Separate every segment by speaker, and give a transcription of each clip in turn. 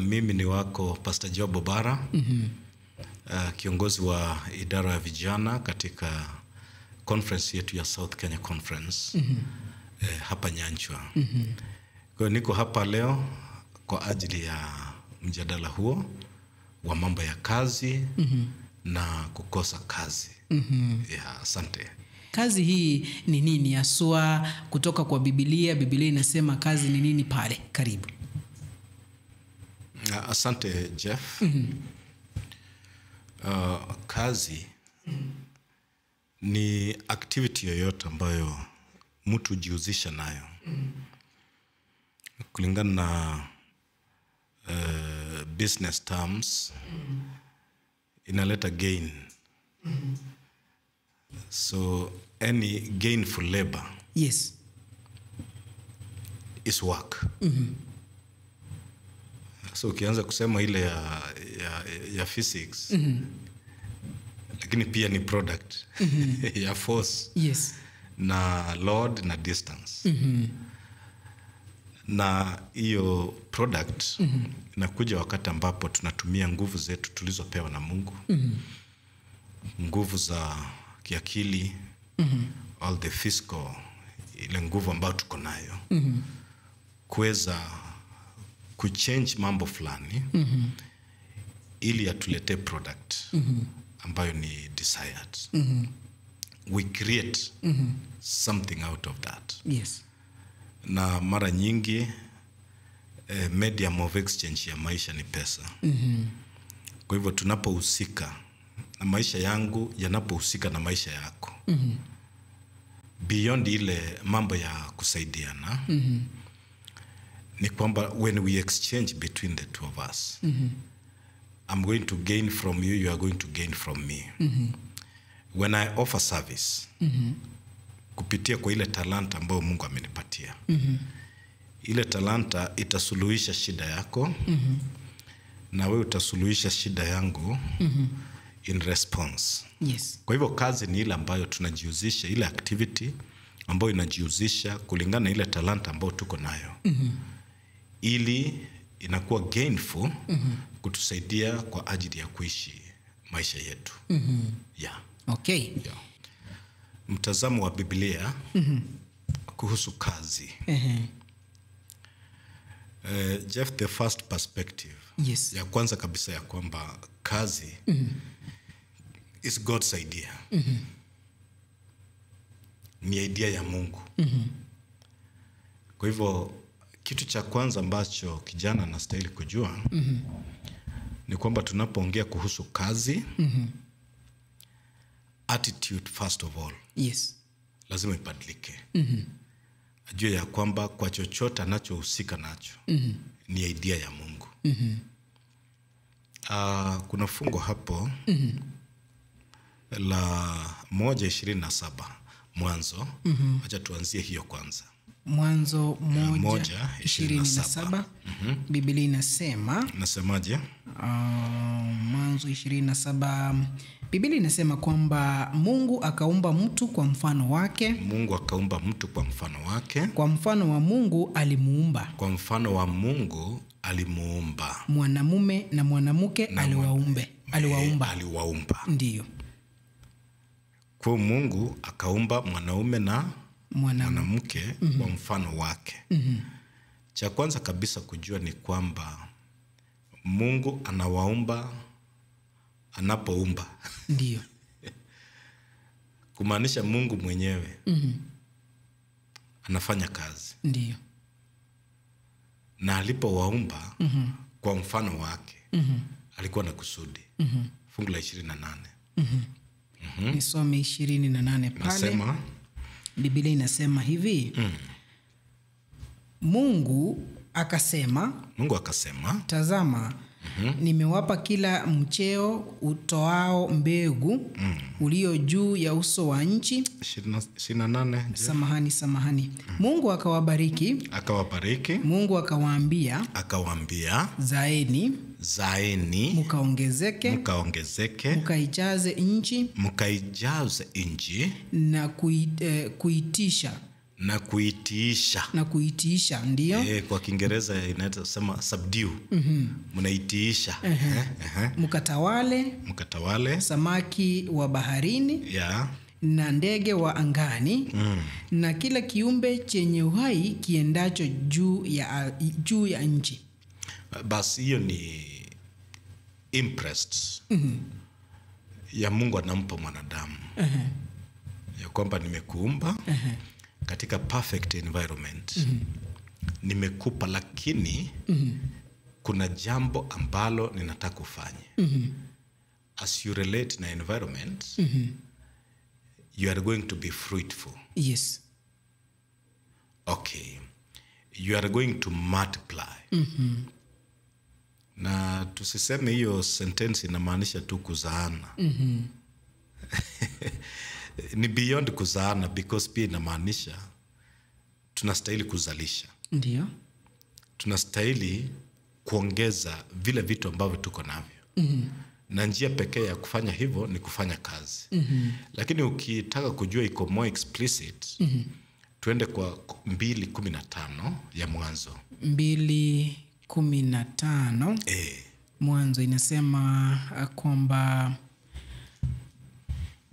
Speaker 1: Mimi ni wako Pastor Job Obara. Kiongozi wa idara ya vijana katika conference yetu ya South Kenya Conference. Hapa Nyanchwa. Kwa hiyo niko hapa leo kwa ajili ya mjadala huo wa mambo ya kazi na kukosa kazi. Yeah, asante.
Speaker 2: Kazi hii ni nini haswa kutoka kwa Biblia? Biblia inasema kazi ni nini pale? Karibu.
Speaker 1: Asante Jeff. Kazi ni activity yoyote ambayo mtu hujihusisha nayo. Kulingana na business terms, inaleta gain. So any gainful labor
Speaker 2: Yes.
Speaker 1: is work. So ukianza kusema ile ya physics, lakini pia ni product ya force
Speaker 2: Yes.
Speaker 1: na load na distance. Na hiyo product inakuja wakati ambapo tunatumia nguvu zetu tulizopewa na Mungu. Nguvu za kiakili, all the physical, ile nguvu ambayo tuko nayo. Kuweza kuchange mambo fulani ili yatuletee product ambayo ni desired. We create something out of that.
Speaker 2: Yes.
Speaker 1: Na mara nyingi medium of exchange ya maisha ni pesa. Kwa hivyo tunapohusika na maisha yangu yanapohusika na maisha yako, beyond ile mambo ya kusaidiana, ni kwamba when we exchange between the two of us, I'm going to gain from you, you are going to gain from me. When I offer service, kupitia kwa ile talanta ambayo Mungu amenipatia, ile talanta itasuluhisha shida yako, na wewe utasuluhisha shida yangu in response.
Speaker 2: Yes.
Speaker 1: Kwa hivyo kazi ni ile ambayo tunajihusisha, ile activity ambayo inajihusisha kulingana na ile talanta ambayo tuko nayo. Ili inakuwa gainful kutusaidia kwa ajili ya kuishi maisha yetu. Yeah.
Speaker 2: Okay.
Speaker 1: Yeah. Mtazamo wa Biblia kuhusu kazi. Jeff, the first perspective.
Speaker 2: Yes.
Speaker 1: Ya kwanza kabisa ya kwamba kazi is God's idea. Ni idea ya Mungu. Kwa hivyo kitu cha kwanza ambacho kijana anastahili kujua ni kwamba tunapoongea kuhusu kazi, attitude first of all.
Speaker 2: Yes.
Speaker 1: Lazima ibadilike. Ajue ya kwamba kwa chochote anachohusika nacho ni idea ya Mungu. Kuna fungu hapo la 1:27 Mwanzo. Acha tuanzie hiyo kwanza.
Speaker 2: Mwanzo 1:27. Biblia inasema.
Speaker 1: Nasemaje?
Speaker 2: Mwanzo 27. Biblia inasema kwamba Mungu akaumba mtu kwa mfano wake.
Speaker 1: Mungu akaumba mtu kwa mfano wake.
Speaker 2: Kwa mfano wa Mungu alimuumba.
Speaker 1: Kwa mfano wa Mungu alimuumba.
Speaker 2: Mwanamume na mwanamke aliwaumba.
Speaker 1: Aliwaumba.
Speaker 2: Ndiyo.
Speaker 1: Kwa Mungu akaumba mwanaume na mwanamke kwa mfano wake. Cha kwanza kabisa kujua ni kwamba Mungu anawaumba anapoumba.
Speaker 2: Ndiyo.
Speaker 1: Kumaanisha Mungu mwenyewe anafanya kazi.
Speaker 2: Ndiyo.
Speaker 1: Na alipowaumba kwa mfano wake, alikuwa na kusudi. Fungu la 28.
Speaker 2: Nisome 28 pale.
Speaker 1: Nasema,
Speaker 2: Biblia inasema hivi. Mungu akasema,
Speaker 1: Mungu akasema,
Speaker 2: tazama, nimewapa kila mcheo utoao mbegu ulio juu ya uso wa nchi.
Speaker 1: 28.
Speaker 2: Samahani. Mungu akawabariki.
Speaker 1: Akawabariki.
Speaker 2: Mungu akawaambia.
Speaker 1: Akawaambia,
Speaker 2: zaeni.
Speaker 1: Zaeni.
Speaker 2: Mkaongezeke.
Speaker 1: Mkaongezeke.
Speaker 2: Mkaijaze nchi.
Speaker 1: Mkaijaze nchi.
Speaker 2: Na kuitisha.
Speaker 1: Na kuitiisha.
Speaker 2: Na kuitiisha, ndio.
Speaker 1: Kwa Kiingereza inasema subdue. Mnaitiisha.
Speaker 2: Mkatawale.
Speaker 1: Mkatawale.
Speaker 2: Samaki wa baharini. Na ndege wa angani. Na kila kiumbe chenye uhai kiendacho juu ya nchi.
Speaker 1: Basi hiyo ni impressed ya Mungu anampa mwanadamu. Ya kwamba nimekuumba katika perfect environment. Nimekupa, lakini kuna jambo ambalo ninataka ufanye. As you relate na environment, you are going to be fruitful.
Speaker 2: Yes.
Speaker 1: Okay. You are going to multiply. Na tusiseme hiyo sentence inamaanisha tu kuzaana. Ni beyond kuzaana, because pia inamaanisha tunastahili kuzalisha.
Speaker 2: Ndio.
Speaker 1: Tunastahili kuongeza vile vitu ambavyo tuko navyo. Na njia pekee ya kufanya hivyo ni kufanya kazi. Lakini ukitaka kujua iko more explicit, tuende kwa 2:15 ya Mwanzo.
Speaker 2: 2:15. Mwanzo inasema kwamba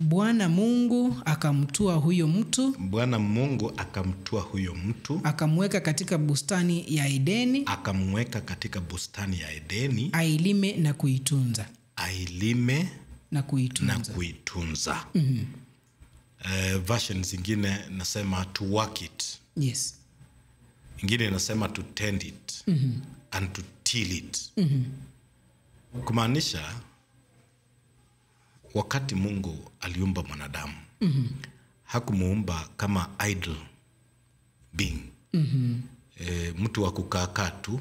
Speaker 2: Bwana Mungu akamtua huyo mtu.
Speaker 1: Bwana Mungu akamtua huyo mtu.
Speaker 2: Akamweka katika bustani ya Edeni.
Speaker 1: Akamweka katika bustani ya Edeni.
Speaker 2: Ailime na kuitunza.
Speaker 1: Ailime
Speaker 2: na kuitunza.
Speaker 1: Na kuitunza. Version zingine nasema to work it.
Speaker 2: Yes.
Speaker 1: Ingine nasema to tend it. And to till it. Kumaanisha wakati Mungu aliumba mwanadamu, hakumuumba kama idle being. Mtu wa kukaa tu,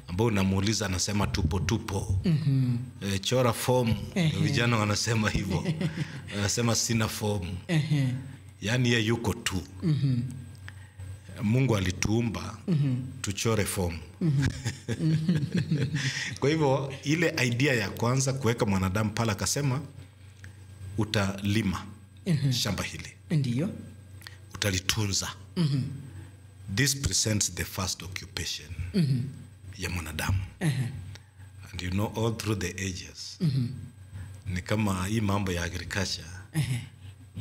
Speaker 1: ambao unamuuliza anasema tupo tupo. Chora form. Vijana wanasema hivyo. Wanasema sina form. Yaani yeye yuko tu. Mungu alituumba tuchore form. Kwa hivyo ile idea ya kwanza kuweka mwanadamu pale, akasema utalima shamba hili.
Speaker 2: Ndiyo.
Speaker 1: Utalitunza. This presents the first occupation ya mwanadamu. And you know, all through the ages, ni kama hii mambo ya agriculture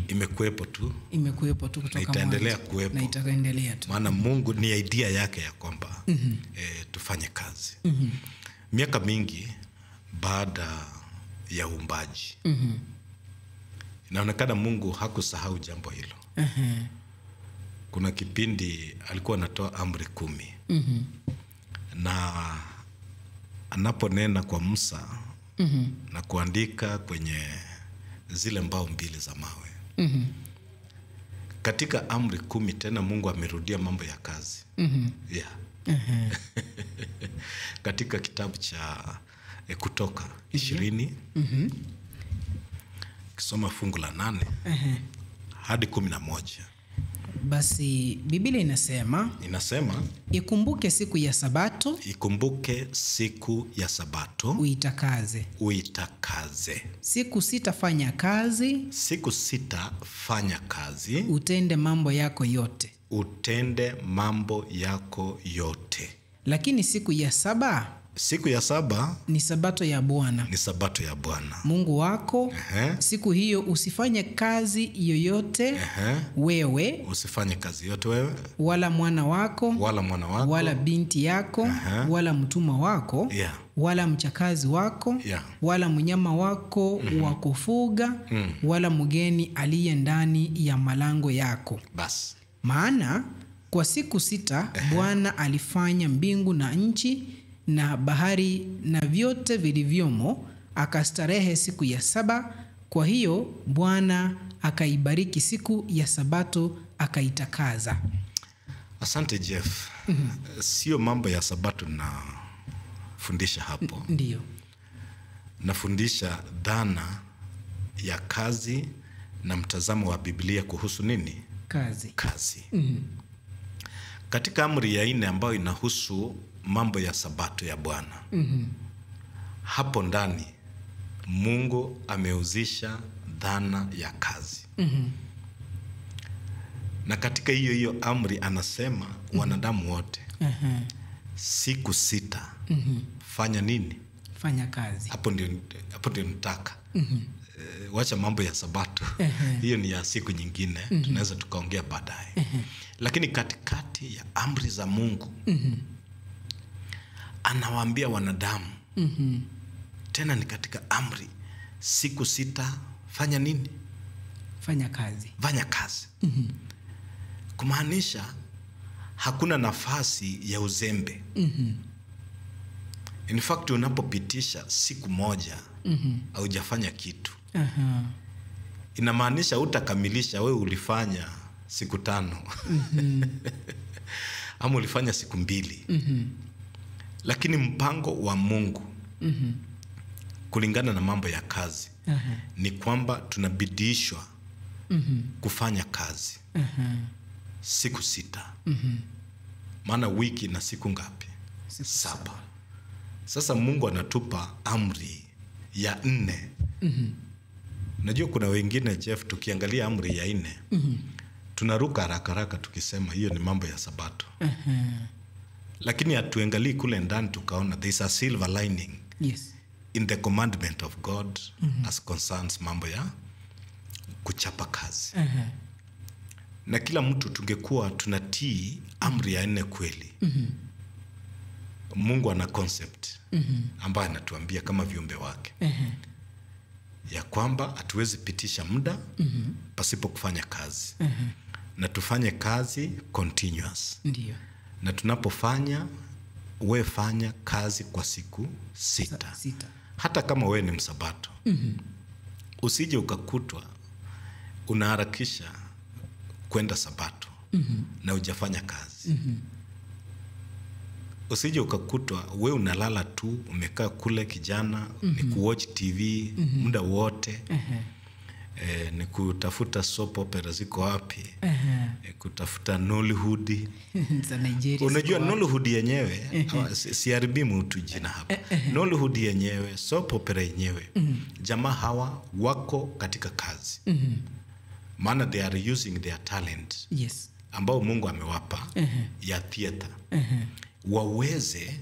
Speaker 1: imekuwepo tu.
Speaker 2: Imekuwepo tu kutoka
Speaker 1: na itaendelea
Speaker 2: mwanzo.
Speaker 1: Kuwepo.
Speaker 2: Na itaendelea tu.
Speaker 1: Maana Mungu ni idea yake ya kwamba tufanye kazi. Miaka mingi baada ya uumbaji, inaonekana Mungu hakusahau jambo hilo. Kuna kipindi alikuwa anatoa amri 10. Na anaponena kwa Musa na kuandika kwenye zile mbao 2 za mawe. Katika amri 10 tena Mungu amerudia mambo ya kazi. Yeah. Katika kitabu cha Kutoka 20. Kisoma fungu la 8 hadi 11.
Speaker 2: Basi Biblia inasema, ikumbuke siku ya Sabato.
Speaker 1: Ikumbuke siku ya Sabato.
Speaker 2: Uitakaze.
Speaker 1: Uitakaze.
Speaker 2: Siku 6 fanya kazi.
Speaker 1: Siku 6 fanya kazi.
Speaker 2: Utende mambo yako yote.
Speaker 1: Utende mambo yako yote.
Speaker 2: Lakini siku ya 7,
Speaker 1: Siku ya 7
Speaker 2: ni Sabato ya Bwana.
Speaker 1: Ni Sabato ya Bwana
Speaker 2: Mungu wako. Siku hiyo usifanye kazi yoyote. Wewe
Speaker 1: usifanye kazi yote wewe,
Speaker 2: wala mwana wako,
Speaker 1: wala mwana wako,
Speaker 2: wala binti yako, wala mtumwa wako, wala mchakazi wako, wala mnyama wako wa kufuga, wala mgeni aliye ndani ya malango yako.
Speaker 1: Bas.
Speaker 2: Maana kwa siku 6 Bwana alifanya mbingu na nchi na bahari na vyote vilivyomo, akastarehe siku ya 7. Kwa hiyo Bwana akaibariki siku ya Sabato akaitakaza.
Speaker 1: Asante Jeff. Sio mambo ya Sabato na fundisha hapo.
Speaker 2: Ndiyo.
Speaker 1: Nafundisha dhana ya kazi na mtazamo wa Biblia kuhusu nini?
Speaker 2: Kazi.
Speaker 1: Kazi. Katika amri ya 4 ambayo inahusu mambo ya Sabato ya Bwana. Hapo ndani Mungu ameuzisha dhana ya kazi. Na katika hiyo hiyo amri anasema wanadamu wote siku 6 fanya nini?
Speaker 2: Fanya kazi.
Speaker 1: Hapo ndio nitaka. Wacha mambo ya Sabato. Hiyo ni ya siku nyingine, tunaweza tukaongea baadaye. Lakini katikati ya amri za Mungu anawaambia wanadamu tena ni katika amri siku 6 fanya nini?
Speaker 2: Fanya kazi.
Speaker 1: Fanya kazi. Kumaanisha hakuna nafasi ya uzembe. In fact unapopitisha siku moja haujafanya kitu. Inamaanisha utakamilisha, wewe ulifanya siku 5. Ama ulifanya siku 2. Lakini mpango wa Mungu kulingana na mambo ya kazi ni kwamba tunabidishwa kufanya kazi siku 6. Maana wiki na siku ngapi? 7. Sasa Mungu anatupa amri ya 4. Najua kuna wengine Jeff, tukiangalia amri ya 4 tunaruka haraka haraka tukisema hiyo ni mambo ya Sabato. Lakini hatuangalii kule ndani tukaona there is a silver lining.
Speaker 2: Yes.
Speaker 1: In the commandment of God as concerns mambo ya kuchapa kazi. Na kila mtu tungekuwa tunatii amri ya 4 kweli. Mungu ana concept ambayo anatuambia kama viumbe wake. Ya kwamba hatuwezi pitisha muda pasipo kufanya kazi. Na tufanye kazi continuous.
Speaker 2: Ndiyo.
Speaker 1: Na tunapofanya, we fanya kazi kwa siku 6. Hata kama we ni msabato. Usije ukakutwa unaharakisha kwenda Sabato na hujafanya kazi. Usije ukakutwa we unalala tu, umekaa kule kijana, ni kuwatch TV muda wote. Ni kutafuta soap opera ziko wapi, kutafuta Nollywood
Speaker 2: za Nigeria.
Speaker 1: Unajua Nollywood yenyewe, CRB mtu jina hapa. Nollywood yenyewe, soap opera yenyewe, jamaa hawa wako katika kazi. Maana they are using their talent.
Speaker 2: Yes.
Speaker 1: Ambao Mungu amewapa ya theater. Waweze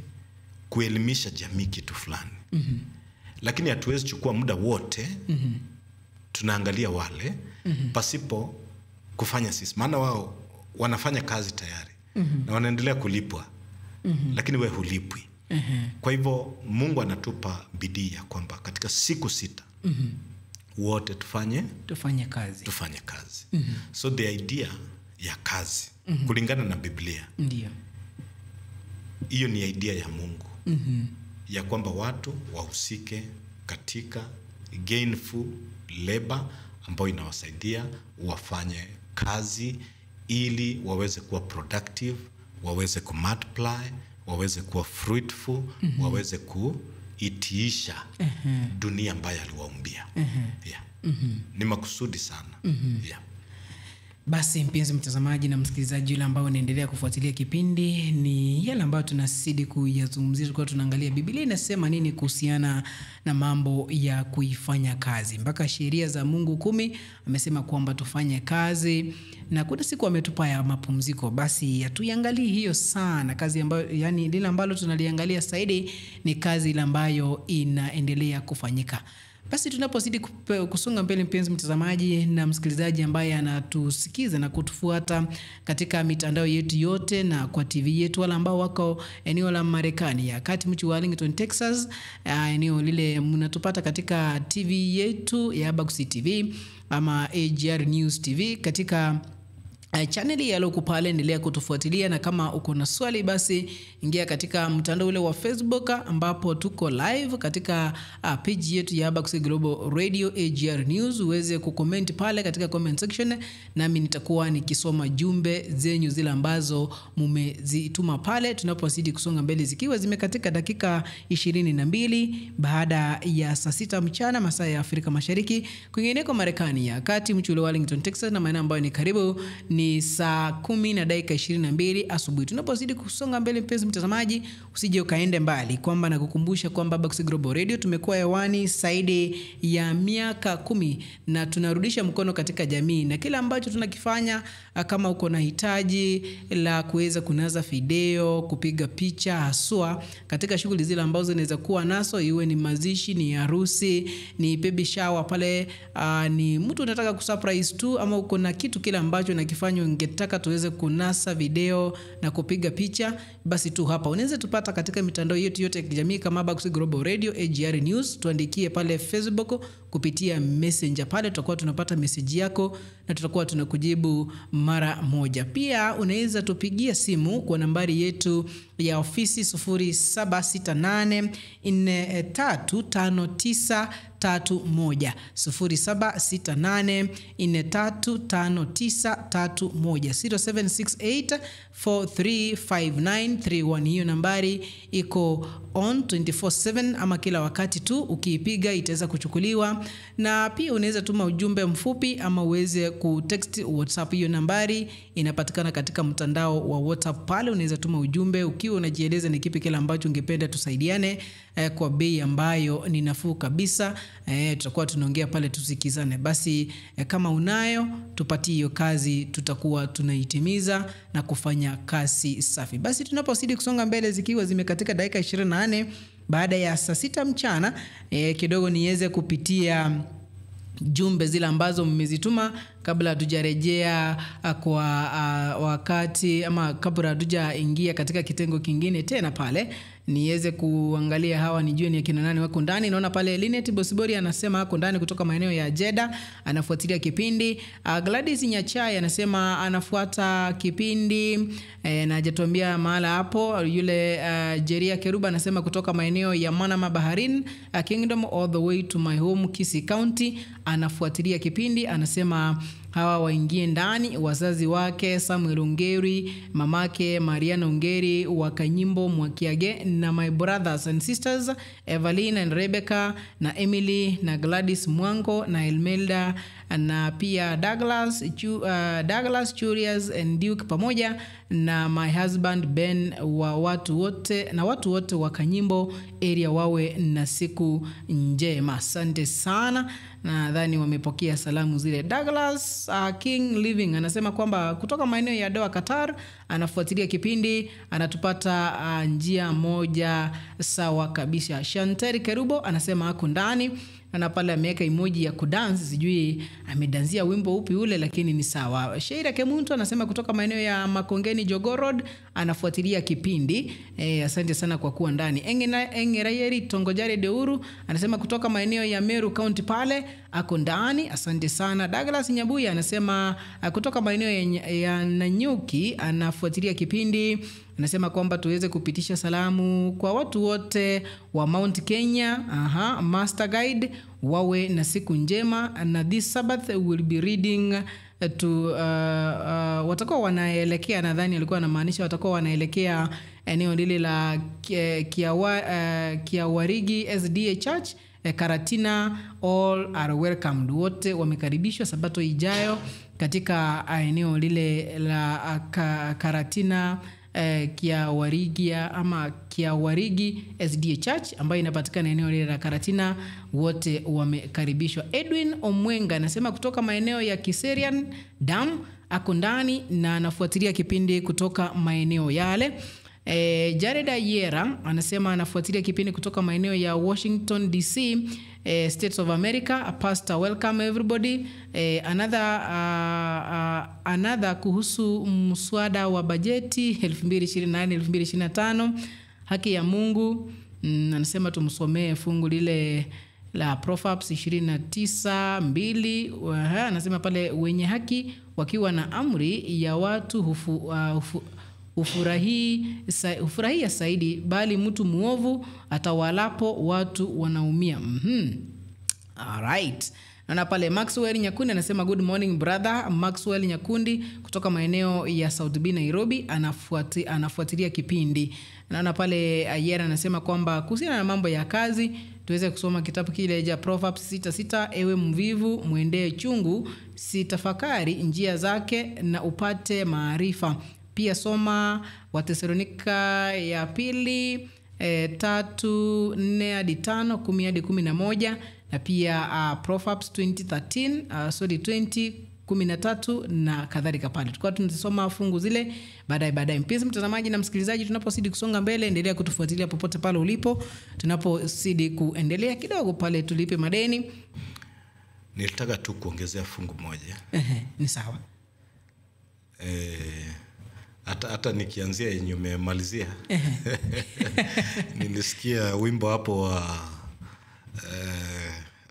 Speaker 1: kuelimisha jamii kitu fulani. Lakini hatuwezi chukua muda wote tunaangalia wale pasipo kufanya sisi. Maana wao wanafanya kazi tayari na wanaendelea kulipwa. Lakini we hulipwi. Kwa hivyo Mungu anatupa bidii ya kwamba katika siku 6 wote tufanye
Speaker 2: kazi.
Speaker 1: Tufanye kazi. So the idea ya kazi kulingana na Biblia.
Speaker 2: Ndiyo.
Speaker 1: Hiyo ni idea ya Mungu. Ya kwamba watu wahusike katika gainful labor ambayo inawasaidia wafanye kazi ili waweze kuwa productive, waweze kumultiply, waweze kuwa fruitful, waweze kuitiisha dunia ambayo aliwaumbia. Yeah. Ni makusudi sana. Yeah.
Speaker 2: Basi mpenzi mtazamaji na msikilizaji yule ambao unaendelea kufuatilia kipindi, ni yale ambayo tunazidi kuyazungumzia, tulikuwa tunaangalia Biblia inasema nini kuhusiana na mambo ya kuifanya kazi. Mpaka sheria za Mungu 10 amesema kwamba tufanye kazi, na kuna siku ametupa ya mapumziko. Basi hatuiangalii hiyo sana kazi ambayo, yani lile ambalo tunaliangalia zaidi ni kazi ile ambayo inaendelea kufanyika. Basi tunapozidi kusonga mbele, mpenzi mtazamaji na msikilizaji ambaye anatusikiza na kutufuata katika mitandao yetu yote na kwa TV yetu, wala ambao wako eneo la Marekani ya kati, mji wa Arlington, Texas, eneo lile mnatupata katika TV yetu ya Abakusi TV ama AGR News TV katika channel ya Loku pale. Endelea kutufuatilia, na kama uko na swali basi ingia katika mtandao ule wa Facebook ambapo tuko live katika page yetu ya Abakusi Global Radio AGR News, uweze kucomment pale katika comment section, nami nitakuwa nikisoma jumbe zenyu zile ambazo mmezituma pale tunapozidi kusonga mbele, zikiwa zimekatika dakika 22 baada ya saa 6 mchana masaa ya Afrika Mashariki. Kwingineko Marekani ya kati, mji wa Arlington, Texas na maeneo ambayo ni karibu ni ni saa 10:22 asubuhi. Tunapozidi kusonga mbele, mpenzi mtazamaji, usije ukaende mbali, kwamba nakukumbusha kwamba Abax Global Radio tumekuwa hewani zaidi ya miaka 10 na tunarudisha mkono katika jamii, na kila ambacho tunakifanya, kama uko na hitaji la kuweza kunaza video, kupiga picha, haswa katika shughuli zile ambazo unaweza kuwa nazo, iwe ni mazishi, ni harusi, ni baby shower pale, ni mtu unataka kusurprise tu, ama uko na kitu kile ambacho unakifanya ungetaka tuweze kunasa video na kupiga picha, basi tu hapa unaweza tupata katika mitandao yetu yote ya kijamii kama Abax Global Radio, AGR News. Tuandikie pale Facebook kupitia Messenger, pale tutakuwa tunapata message yako na tutakuwa tunakujibu mara moja. Pia unaweza tupigia simu kwa nambari yetu ya ofisi 0768 435931, 0768 435931, 0768 435931. Hiyo nambari iko on 24/7 ama kila wakati tu ukiipiga itaweza kuchukuliwa. Na pia unaweza tuma ujumbe mfupi ama uweze kutext WhatsApp. Hiyo nambari inapatikana katika mtandao wa WhatsApp, pale unaweza tuma ujumbe ukiwa unajieleza ni kipi kile ambacho ungependa tusaidiane kwa bei ambayo ni nafuu kabisa. Tutakuwa tunaongea pale tusikizane. Basi kama unayo tupatie hiyo kazi, tutakuwa tunaitimiza na kufanya kazi safi. Basi tunapozidi kusonga mbele, zikiwa zimekatika dakika 24 baada ya saa 6 mchana, kidogo niweze kupitia jumbe zile ambazo mmezituma kabla hatujarejea kwa wakati ama kabla hatujaingia katika kitengo kingine tena pale, niweze kuangalia hawa nijue ni akina nani wako ndani. Naona pale Linet Bosibori anasema ako ndani kutoka maeneo ya Jeddah, anafuatilia kipindi. Gladys Nyachai anasema anafuata kipindi na hajatuambia mahala hapo. Yule Jeria Keruba anasema kutoka maeneo ya Manama Baharin, Kingdom all the way to my home Kisii County, anafuatilia kipindi. Anasema hawa waingie ndani, wazazi wake Samuel Ongeri, mamake Mariana Ongeri wa Kanyimbo Mwakiage, na my brothers and sisters Evelyn and Rebecca na Emily na Gladys Mwango na Elmelda na pia Douglas Churias and Duke, pamoja na my husband Ben wa watu wote na watu wote wa Kanyimbo area, wawe na siku njema. Asante sana, nadhani wamepokea salamu zile. Douglas King Living anasema kwamba kutoka maeneo ya Doha Qatar, anafuatilia kipindi, anatupata njia moja sawa kabisa. Shanteri Kerubo anasema ako ndani, na pale ameweka emoji ya kudance, sijui amedansia wimbo upi ule, lakini ni sawa. Sheira Kemuntu anasema kutoka maeneo ya Makongeni Jogoo Road, anafuatilia kipindi. Asante sana kwa kuwa ndani. Engerayeri Tongojare Deuru anasema kutoka maeneo ya Meru County pale ako ndani, asante sana. Douglas Nyabuya anasema kutoka maeneo ya Nanyuki anafuatilia kipindi. Anasema kwamba tuweze kupitisha salamu kwa watu wote wa Mount Kenya, Master Guide, wawe na siku njema, na this Sabbath will be reading to watakuwa wanaelekea, nadhani alikuwa anamaanisha watakuwa wanaelekea eneo lile la Kiawarigi SDA Church, Karatina. All are welcomed, wote wamekaribishwa sabato ijayo katika eneo lile la Karatina, Kiawarigia ama Kiawarigi SDA Church ambayo inapatikana eneo lile la Karatina, wote wamekaribishwa. Edwin Omwenga anasema kutoka maeneo ya Kiserian Dam ako ndani na anafuatilia kipindi kutoka maeneo yale. Jared Ayera anasema anafuatilia kipindi kutoka maeneo ya Washington DC, States of America. Pastor, welcome everybody. Another kuhusu mswada wa bajeti 2024-2025, haki ya Mungu. Anasema tumsomee fungu lile la Proverbs 29:2. Anasema pale wenye haki wakiwa na amri ya watu hufurahia zaidi, bali mtu muovu atawalapo watu wanaumia. Alright. Naona pale Maxwell Nyakundi anasema good morning brother. Maxwell Nyakundi kutoka maeneo ya South B Nairobi anafuatilia kipindi. Naona pale Ayera anasema kwamba kuhusiana na mambo ya kazi Tuweze kusoma kitabu kile cha Proverbs 6:6, ewe mvivu mwendee chungu, sitafakari njia zake na upate maarifa. Pia soma Watesalonika ya pili 3, 4 hadi 5, 10 hadi 11, na pia Proverbs 20:13, sorry 20:13 na kadhalika pale. Tulikuwa tunasoma fungu zile baadaye. Mpenzi mtazamaji na msikilizaji, tunapozidi kusonga mbele, endelea kutufuatilia popote pale ulipo. Tunapozidi kuendelea kidogo pale tulipe madeni.
Speaker 1: Nilitaka tu kuongezea fungu moja.
Speaker 2: Ni sawa.
Speaker 1: Hata nikianzia yenye umemalizia. Nilisikia wimbo hapo wa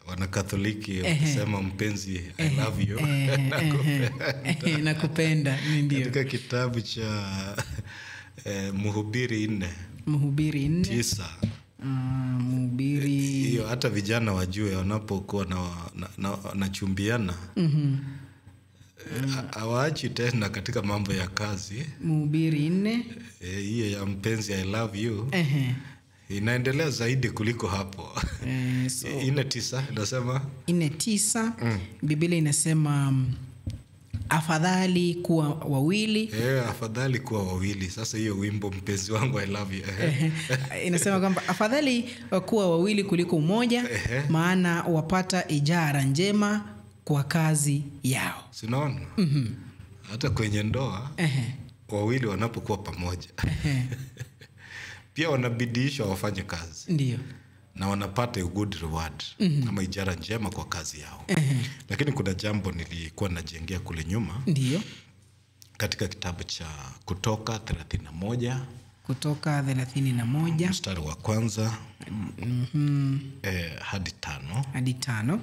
Speaker 1: Wanakatholiki wakisema mpenzi I love you.
Speaker 2: Nakupenda, ndio.
Speaker 1: Katika kitabu cha Mhubiri 4.
Speaker 2: Mhubiri 4.
Speaker 1: 9.
Speaker 2: Mhubiri.
Speaker 1: Hiyo hata vijana wajue wanapokuwa na chumbiana. Hawaachi tena katika mambo ya kazi.
Speaker 2: Mhubiri 4.
Speaker 1: Hiyo ya mpenzi I love you. Inaendelea zaidi kuliko hapo.
Speaker 2: So,
Speaker 1: 4:9 inasema
Speaker 2: 4:9 Biblia inasema afadhali kuwa wawili.
Speaker 1: Afadhali kuwa wawili. Sasa hiyo wimbo mpenzi wangu I love you.
Speaker 2: Inasema kwamba afadhali kuwa wawili kuliko mmoja, maana wapata ijara njema kwa kazi yao.
Speaker 1: Sinaona? Hata kwenye ndoa wawili wanapokuwa pamoja pia wanabidiishwa wafanye kazi.
Speaker 2: Ndio.
Speaker 1: Na wanapata a good reward, ama ijara njema kwa kazi yao. Lakini kuna jambo nilikuwa najengea kule nyuma.
Speaker 2: Ndio.
Speaker 1: Katika kitabu cha Kutoka 31.
Speaker 2: Kutoka 31.
Speaker 1: Mstari wa kwanza hadi 5.
Speaker 2: Hadi 5.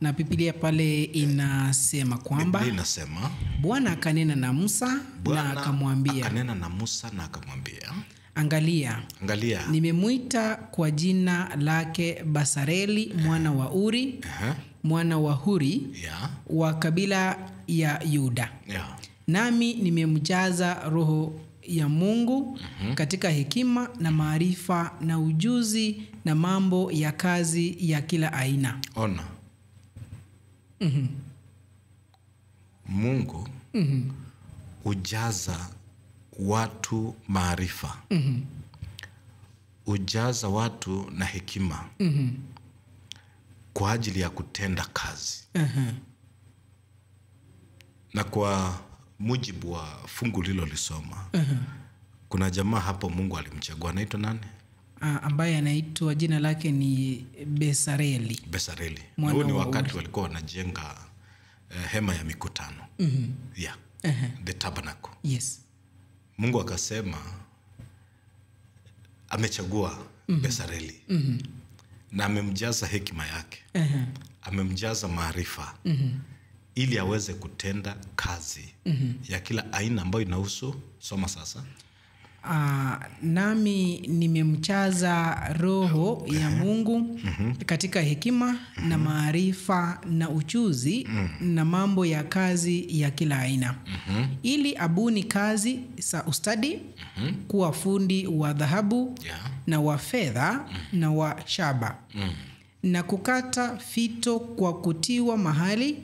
Speaker 2: Na Biblia pale inasema kwamba
Speaker 1: Biblia inasema
Speaker 2: Bwana akanena na Musa na akamwambia.
Speaker 1: Akanena na Musa na akamwambia,
Speaker 2: Angalia, nimemuita kwa jina lake Basareli mwana wa Uri, mwana wa Huri, wa kabila ya Yuda. Nami nimemjaza roho ya Mungu katika hekima na maarifa na ujuzi na mambo ya kazi ya kila aina.
Speaker 1: Ona. Mungu hujaza watu maarifa. Hujaza watu na hekima. Kwa ajili ya kutenda kazi. Na kwa mujibu wa fungu lilolisoma, kuna jamaa hapo Mungu alimchagua, anaitwa nani?
Speaker 2: Ambaye anaitwa jina lake ni Besareli.
Speaker 1: Besareli. Huo ni wakati walikuwa wanajenga hema ya mikutano. Yeah. The tabernacle.
Speaker 2: Yes.
Speaker 1: Mungu akasema amechagua Besareli. Na amemjaza hekima yake. Amemjaza maarifa. Ili aweze kutenda kazi ya kila aina ambayo inahusu. Soma sasa.
Speaker 2: Nami nimemchaza roho ya Mungu katika hekima na maarifa na ujuzi na mambo ya kazi ya kila aina. Ili abuni kazi za ustadi, kuwa fundi wa dhahabu na wa fedha na wa shaba. Na kukata fito kwa kutiwa mahali,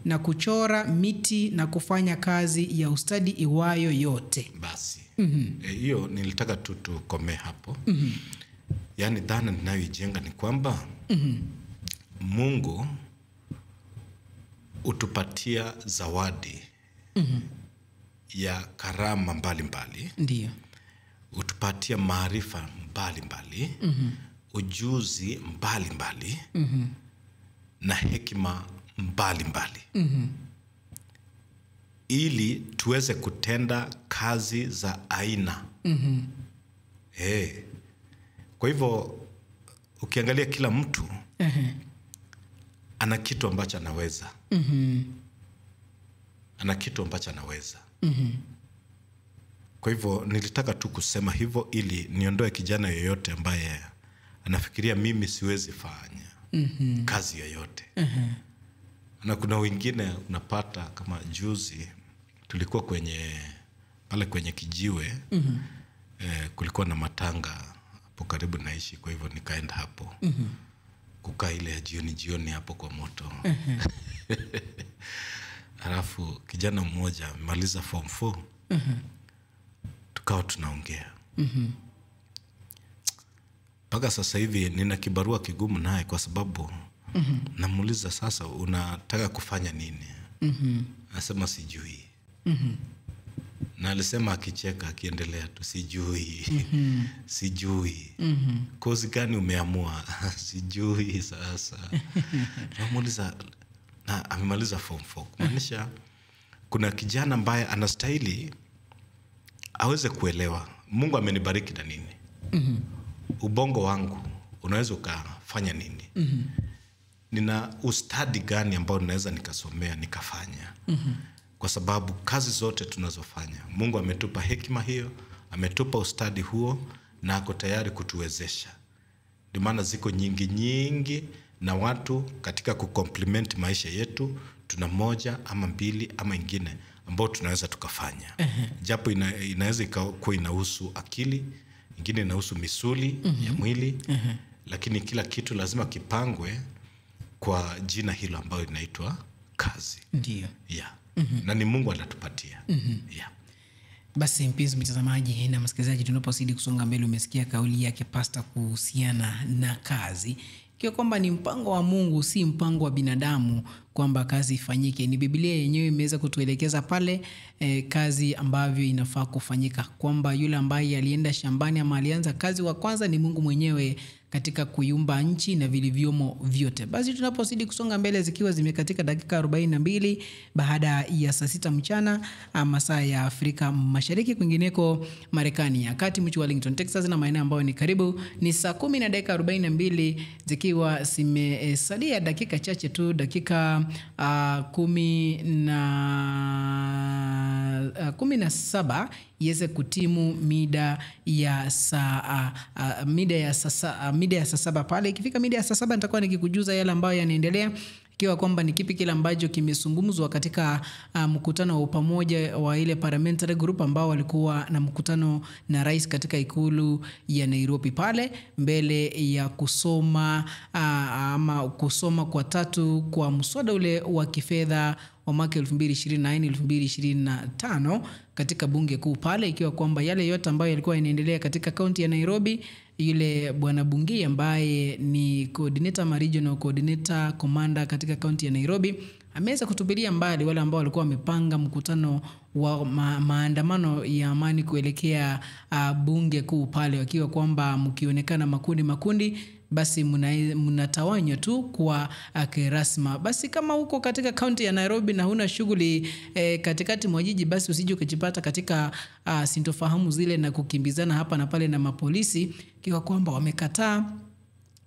Speaker 2: na kuchora miti na kufanya kazi ya ustadi iwayo yote.
Speaker 1: Basi. Hiyo nilitaka tu tukome hapo. Yaani dhana ninayoijenga ni kwamba Mungu utupatia zawadi ya karama mbalimbali.
Speaker 2: Ndiyo.
Speaker 1: Utupatia maarifa mbalimbali. Ujuzi mbalimbali. Na hekima mbalimbali. Ili tuweze kutenda kazi za aina. Kwa hivyo ukiangalia kila mtu ana kitu ambacho anaweza. Ana kitu ambacho anaweza. Kwa hivyo nilitaka tu kusema hivyo ili niondoe kijana yoyote ambaye anafikiria mimi siwezi fanya kazi yoyote. Na kuna wengine unapata kama juzi tulikuwa kwenye pale kwenye kijiwe. Kulikuwa na matanga Hapo karibu naishi, kwa hivyo nikaenda hapo. Kukaa ile ya jioni jioni hapo kwa moto. Alafu kijana mmoja amemaliza form 4. Tukawa tunaongea. Mpaka sasa hivi nina kibarua kigumu naye kwa sababu namuuliza sasa unataka kufanya nini? Anasema sijui. Na alisema akicheka akiendelea tu sijui. Sijui. Kozi gani umeamua? Sijui sasa. Namuuliza na amemaliza form 4. Kumaanisha kuna kijana ambaye anastahili aweze kuelewa Mungu amenibariki na nini? Ubongo wangu unaweza ukafanya nini? Nina ustadi gani ambao ninaweza nikasomea nikafanya? Kwa sababu kazi zote tunazofanya, Mungu ametupa hekima hiyo, ametupa ustadi huo na ako tayari kutuwezesha. Ndio maana ziko nyingi nyingi na watu katika kucomplement maisha yetu, tuna moja ama mbili ama ingine ambao tunaweza tukafanya. Japo inaweza kuwa inahusu akili, ingine inahusu misuli ya mwili, lakini kila kitu lazima kipangwe kwa jina hilo ambayo inaitwa kazi.
Speaker 2: Ndiyo.
Speaker 1: Yeah. Na ni Mungu anatupatia. Yeah.
Speaker 2: Basi mpenzi mtazamaji na msikilizaji, tunapozidi kusonga mbele, umesikia kauli yake pastor kuhusiana na kazi, ikiwa kwamba ni mpango wa Mungu, si mpango wa binadamu kwamba kazi ifanyike. Ni Biblia yenyewe imeweza kutuelekeza pale kazi ambavyo inafaa kufanyika, kwamba yule ambaye alienda shambani ama alianza kazi wa kwanza ni Mungu mwenyewe katika kuiumba nchi na vilivyomo vyote. Basi tunapozidi kusonga mbele, zikiwa zimekatika dakika 42 baada ya saa 6 mchana masaa ya Afrika Mashariki, kwingineko Marekani ya kati, mji wa Wellington, Texas na maeneo ambayo ni karibu, ni saa 10 na dakika 42 zikiwa zimesalia dakika chache tu, dakika 17 iweze kutimu mida ya saa mida ya saa 7 pale. Ikifika mida ya saa 7 nitakuwa nikikujuza yale ambayo yanaendelea, ikiwa kwamba ni kipi kile ambacho kimezungumzwa katika mkutano wa pamoja wa ile parliamentary group ambao walikuwa na mkutano na rais katika ikulu ya Nairobi pale, mbele ya kusoma ama kusoma kwa tatu kwa mswada ule wa kifedha wa mwaka 2024 2025 katika bunge kuu pale, ikiwa kwamba yale yote ambayo yalikuwa yanaendelea katika kaunti ya Nairobi, yule bwana Bungei ambaye ni coordinator ma regional coordinator commander katika kaunti ya Nairobi ameweza kutupilia mbali wale ambao walikuwa wamepanga mkutano wa maandamano ya amani kuelekea bunge kuu pale, wakiwa kwamba mkionekana makundi makundi basi mnatawanywa tu kwa kirasma. Basi kama uko katika kaunti ya Nairobi na huna shughuli katikati mwa jiji, basi usije ukajipata katika sintofahamu zile na kukimbizana hapa na pale na mapolisi, kiwa kwamba wamekataa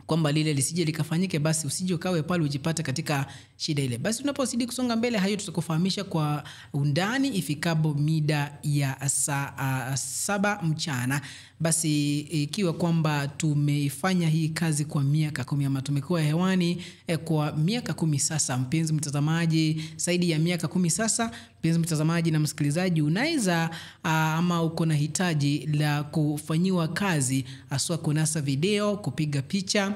Speaker 2: kwamba lile lisije likafanyike, basi usije ukawe pale ujipate katika shida ile. Basi tunapozidi kusonga mbele, hayo tutakufahamisha kwa undani ifikapo mida ya saa 7 mchana. Basi ikiwa kwamba tumeifanya hii kazi kwa miaka 10 ama tumekuwa hewani kwa miaka 10 sasa, mpenzi mtazamaji, zaidi ya miaka 10 sasa, mpenzi mtazamaji na msikilizaji, unaweza ama uko na hitaji la kufanyiwa kazi, haswa kunasa video, kupiga picha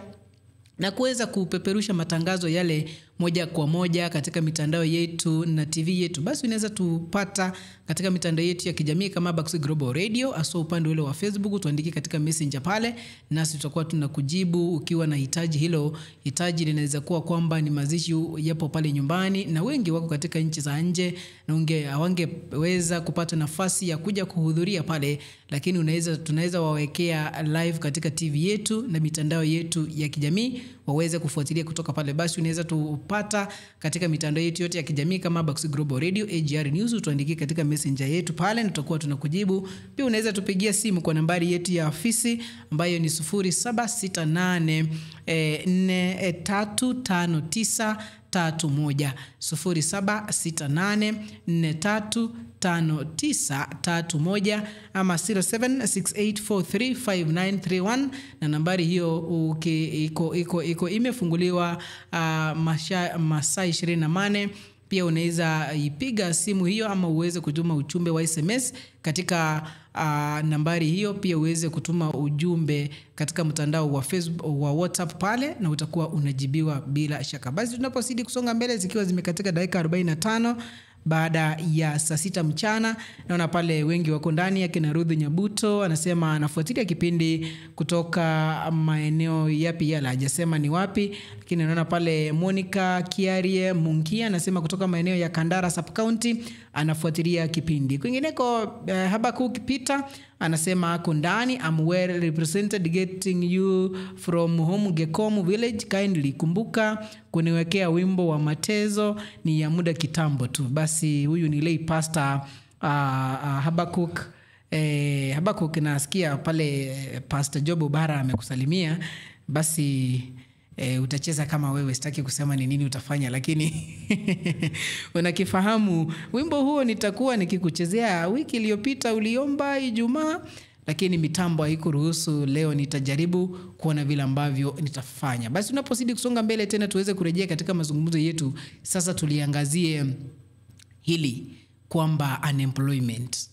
Speaker 2: na kuweza kupeperusha matangazo yale moja kwa moja katika mitandao yetu na TV yetu, basi unaweza tupata katika mitandao yetu ya kijamii kama Bakusi Global Radio, aso upande ule wa Facebook, tuandike katika messenger pale, nasi tutakuwa tunakujibu ukiwa na hitaji hilo. Hitaji linaweza kuwa kwamba ni mazishi yapo pale nyumbani na wengi wako katika nchi za nje na hawangeweza kupata nafasi ya kuja kuhudhuria pale, lakini tunaweza wawekea live katika TV yetu na mitandao yetu ya kijamii waweze kufuatilia kutoka pale. Basi unaweza tupata katika mitandao yetu yote ya kijamii kama Bakusi Global Radio, AGR News, tuandikie katika messenger yetu pale na tutakuwa tunakujibu. Pia unaweza tupigia simu kwa nambari yetu ya ofisi ambayo ni 0768 4359 31, 0768 435931 ama 0768435931, na nambari hiyo iko imefunguliwa masaa 24. Pia unaweza ipiga simu hiyo ama uweze kutuma ujumbe wa SMS katika nambari hiyo, pia uweze kutuma ujumbe katika mtandao wa Facebook, wa WhatsApp pale, na utakuwa unajibiwa bila shaka. Basi tunapozidi kusonga mbele, zikiwa zimekatika dakika 45 baada ya saa 6 mchana, naona pale wengi wako ndani. Akina Ruth Nyabuto anasema anafuatilia kipindi kutoka maeneo yapi yala, hajasema ni wapi, lakini naona pale Monica Kiarie Mungia anasema kutoka maeneo ya Kandara Sub County anafuatilia kipindi. Kwingineko, Habakuk Peter anasema ako ndani, I'm well represented getting you from home Gekomu village, kindly kumbuka kuniwekea wimbo wa matezo, ni ya muda kitambo tu. Basi huyu ni lay pastor Habakuk. Habakuk, nasikia pale Pastor Job Obara amekusalimia. Basi utacheza kama wewe, sitaki kusema ni nini utafanya, lakini unakifahamu wimbo huo nitakuwa nikikuchezea. Wiki iliyopita uliomba Ijumaa, lakini mitambo haikuruhusu. Leo nitajaribu kuona vile ambavyo nitafanya. Basi tunapozidi kusonga mbele tena tuweze kurejea katika mazungumzo yetu. Sasa tuliangazie hili kwamba unemployment